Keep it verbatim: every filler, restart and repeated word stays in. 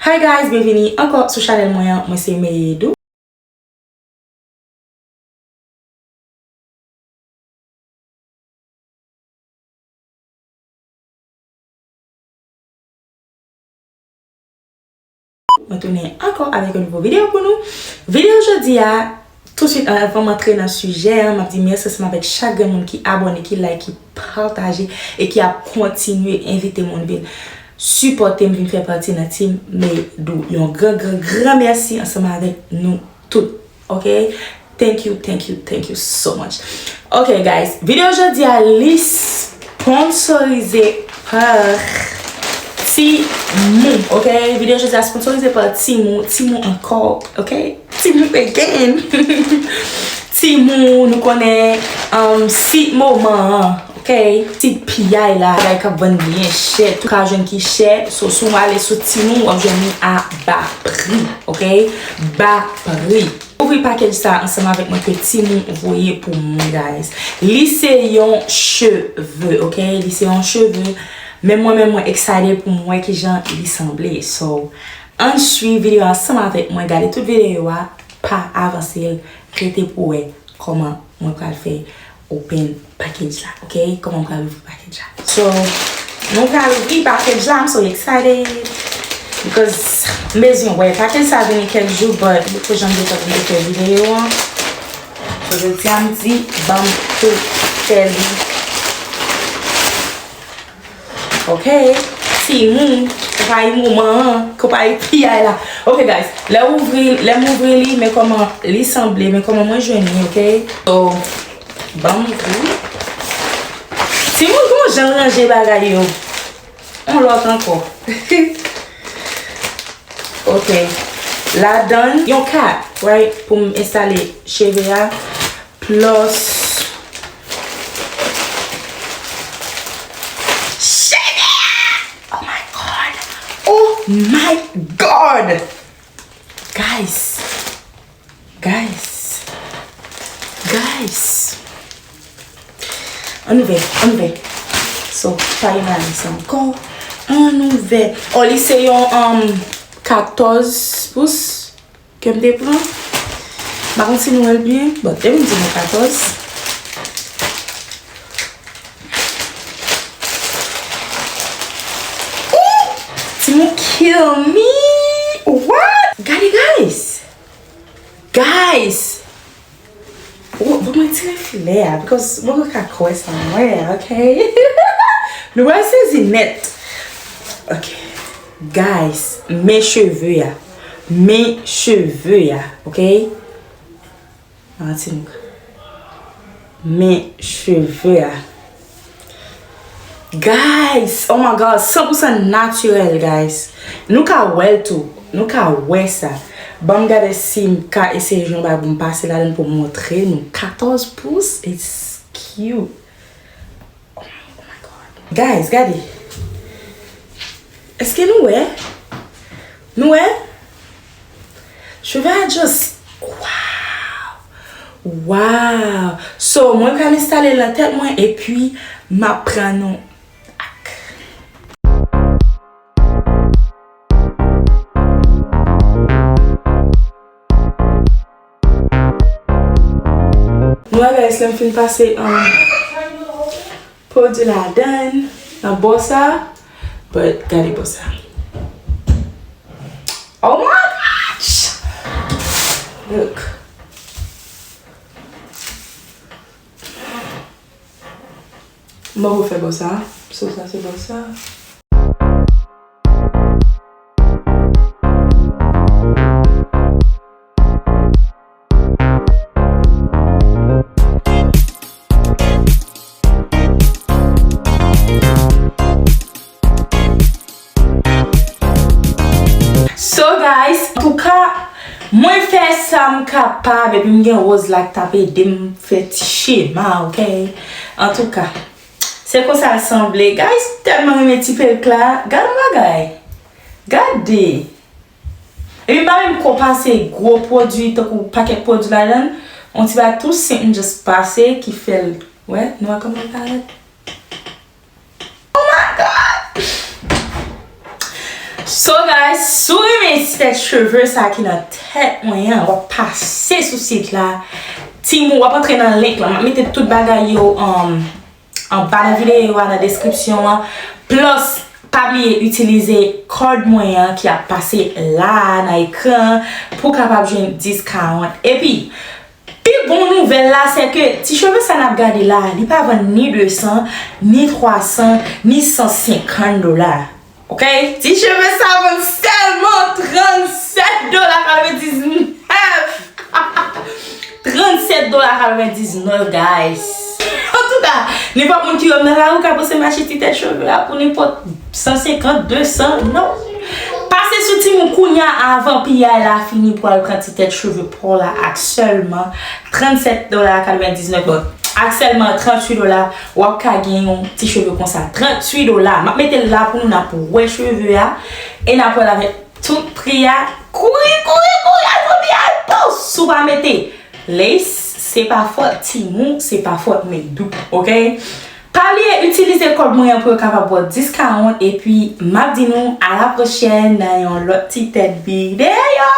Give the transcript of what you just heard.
Hi guys, byenvini ankò sou chanèl mwen an. Mwen se Meyedou. Mwen tounen ankò avèk yon nouvo videyo pou nou. Videyo jodi a, touswit anvan m antre nan sijè an, m ap di mèsi ansanm avèk chak grenn moun ki abòne, ki like, ki pataje e ki ap kontinye envite moun vin sipòte m, vin fè pati nan Team Meyedou. Yon gran, gran, gran mèsi ansanm avèk nou tout. Ok? Thank you, thank you, thank you so much. Ok, guys, videyo jodi a li sponsorize pa Temu, ok? Videyo jodi a sponsorize pa Temu, Temu ankò, ok? Temu again. Temu, nou konnen, um, sit moman an, ok? Sit piyay la, bagay k ap vann byen chè, tou ka jwenn ki chè. So, si w ale sou Temu, w ap jwenn li a ba pri, ok? Ba pri. Ouvri package sa ansanm avèk mwen ke Temu voye pou mwen, guys. Li se yon cheve, ok? Li se yon cheve. Men mwen menm, mwen excited pou m wè kijan li sanble. So, ann swiv videyo a ansanm avèk mwen. Gade tout videyo a, pa avanse l. Rete pou wè kòman mwen pral fè open package la, ok? Kòman mwen pral ouvri package la. So, nou pral ouvri package la. I'm so excited. Because m bezwen wè. Package sa vini kèk jou, but li poko janm gentan vin fè videyo an. So, jodi a m di, ban m tou fè li. Ok? Temu, konpayi moman an, konpayi piyay la. Ok, guys, lè ouvri, lè m ouvri li, men kòman li sanble, men kòman mwen jwenn li, ok? So, ban m ouvri. Temu gon jan l ranje bagay yo. On lòt ankò. Ok. Ladan yon kap, right, pou m enstale cheve a. Plus cheve a! Oh my God! Oh my God! Guys! Guys! Guys! Ann ouvè, ann ouvè. So, pa gen malis ankò. Ann ouvè. Oh, li se yon, um, katòz pous ke m te pran. M pa konn si nou wè l byen, but depi m di nou katòz. Ooh! Temu kill me! What? Gade, guys! Guys! Ou, ban mwen tire filè a, because mwen poko ka kwè sa mwen wè, ok? Nou pral sezi nèt. Ok. Guys, men cheve a. Men cheve a, ok? Martinique. Men cheve a. Guys, oh my God, san pou san natirèl, guys. Nou ka wè l tou. Nou ka wè sa. Ban m gade si m ka eseye jwenn bagay pou m pase ladan pou m montre nou. Katòz pous, it's cute. Oh my, oh my God. Guys, gade. Èske nou wè? Nou wè? Cheve a just, wow! Wow! So, mwen pral enstale l nan tèt mwen, epi m ap pran nou ak. Nou wè, guys, lè m fin pase, um, pwodui ladan nan bò sa, but gade bò sa. Oh my gosh! Look. M poko fè bò sa. So, sa se bò sa. So, guys, antouka, mwen fè sa m kapab, epi m gen Rose la k t ap ede m fè ti chema, ok? Antouka, se konsa l sanble. Guys, tèlman renmen ti pelk la. Gade yon bagay. Gade. Epi m pa menm ko pase gwo pwodui, tankou pakèt pwodui ladan l. On ti bagay tou senp, m just pase ki fè l. Wè, nou wè kòman l parèt? Oh my God! So, guys, si w renmen Tèt cheve sa ki nan tèt mwen an, w ap pase sou sit la. Timoun, w ap antre nan link la. M ap mete tout bagay yo um, anba nan videyo a, nan deskripsyon an. Plus, pa bliye itilize kòd mwen an ki ap pase la a nan ekran an pou w kapab jwenn discount. Epi, pi bon nouvèl la, se ke ti cheve sa n ap gade la, li pa vann ni de san, ni twa san, ni san senkant dola. Ok? Ti cheve sa vann sèlman trannsèt dola katrevendiznèf. Trannsèt dola katrevendiznèf, guys. Antouka, nenpòt moun ki wè m nan lari ka panse m achte ti tèt cheve a pou nenpòt san senkant, de san, non. Pase sou timoun kounya avan piyay la fini pou al pran ti tèt cheve pa w la ak sèlman trannsèt dola katrevendiznèf. Bon, ak sèlman tranntuit dola, w ap ka gen yon ti cheve konsa. Tranntuit dola. M ap mete l la pou nou, n ap wè cheve a. E n ap wè l avèk tout pri a. Kouri, kouri, kouri, al pran piyay, pous! Si w pa mete lace, se pa fòt timoun, se pa fòt medou, ok? Pa bliye itilize kòd mwen an pou yo kapab ba w discount, epi m ap di nou a la pwochèn nan yon lòt ti tèt videyo.